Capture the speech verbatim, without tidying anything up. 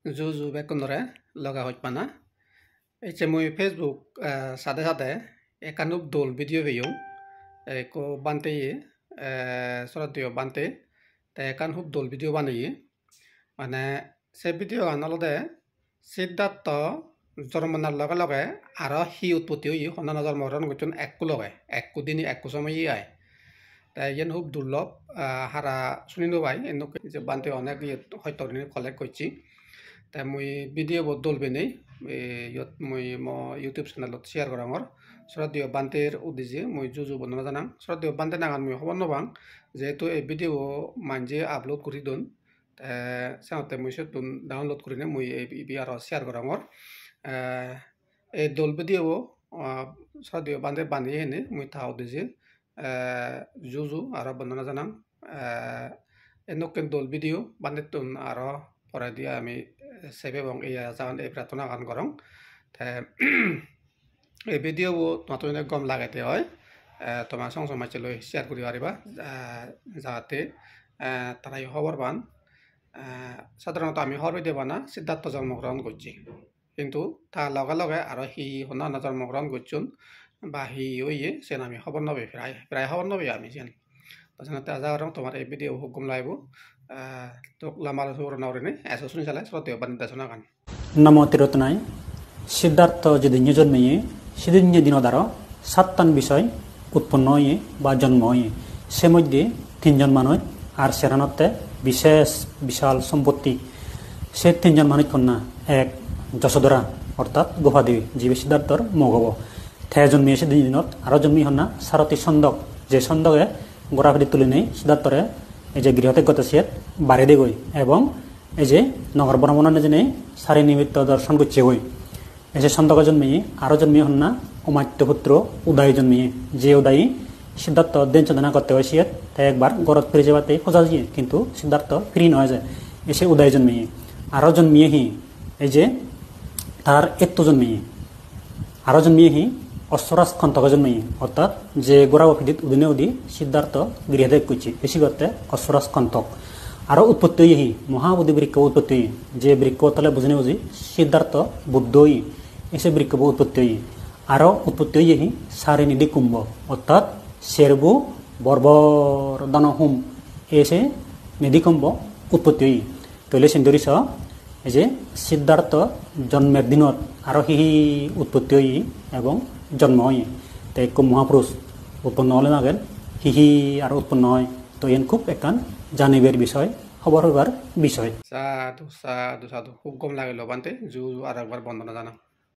Ju ju bekkunore loge hojpana. Ecche mui Facebook, eh, sade sade ekkan hub dol video peyong. Ekko bhante ye, eh, Sroddheyo bhante, te ekkan hub dol video baneye. Mane se video gan olode Siddhartho jormonar loge loge aro hi utpotti oye, honna honna jormo goron gocchon ekku loge, ekku dine, ekku somoye ai. Te iyen hub durlob, ah, hara suni no pai, endokke je bhante onek iye hosto gurinei collect gocche. Te mui video bo dol penei, eh, iyot mui mo YouTube channelot share gorongor. Sroddheyo bhanter uddije mui ju ju bondona janang. Sroddheyo bhante nangan mui hobor no pang, jehetu ei video bo manje upload guri don. Te senotte mui siyottun download gurinei mui ei, ibe aro share gorongor. Eh, ei dol video bo, ah, Sroddheyo bhante baneye hene mui ta uddije, eh, ju ju aro bondona janang. Eh, endokken dol video bhantettun aro poredi ami, eh, sei pebong, ei ajagan, ei prarthonagan gorong. Te ei video bo tomattun jodi gom lagede oi, eh, toma song song majje loi share guri pariba, eh, jate, eh, tarayo hobor pan. Eh, sadharonoto ami hobor pide bana Siddhartho jormo grohon gocche. Hintu ta loge loge aro hi hi honna honna jormo grohon gocchon ba hi hi oye, siyen ami hobor no pei, prai, prai hobor no pei ami siyen. To senotte aja gorong tomar ei video hub gom lagibo. Eh, to lamba losuguri no gurinei, ejo suni sale Sroddheyo bhante desonagan. Namo Tilottamaye. Siddhartho jedinne jonmeye, sedinne dinot aro sattan bisoy utponno oye ba jonmo oye. Se moddhe tinjon manuj ar seranotte bishesh bishal sompotti. Se tinjon manuj honna? Ek Jasodhora, ortat Gopa Devi, jibe Siddharthor mok obo. Te jonmeye sedinne dinot, aro jonmeye honna? Sarathi Chondok, je Chondoke gora pidit tulinei Siddharthore ei je grihotyag gotte siyot barei degoi, ebong ei je nogor bromon nejeinei sari nimitto dorshon gocchegoi. Ei je Chondoke jonmeye, aro jonmeye honna? Amatto putro Udayi jonmeye, je Udayi Siddhartho den chodona gotte oi siyot, te ekbar gorot firi jebatte hoja jiye, kintu Siddhartho firi no oye. Ei je Udayi jonmeye, aro jonmeye hi? Ei je tar etto jonmeye. Aro jonmeye hi? Oshoraj Kontoke jonmeye, ortat je gorabo pidit udine udi Siddhartho grihotyag gocche, ei sigotte Oshoraj Kontok. Aro utpotti oye hi? Mahabodhi brikko utpotti oye, je brikko tole bujine buji Siddhartho Buddho oye, ei se brikko bo utpotti oye. Aro utpotti oye hi? Sari Nidhi Kumbho, ortat serbo bor bor dhano hum, ei se Nidhi Kumbho utpotti oye. Toile sinduri so, ei je Siddhartho jonmer dinot aro hi hi utpotti oye ebong jonmo oye. Te ekko Mahapurush utponno ole magen hi hi aro utponno oye. To iyen hub ekkan janibar bisoy, hobor hobar bisoy. Sadhu, sadhu, sadhu. Hub gom lagilo bhante, ju ju aro ekbar bondona janang.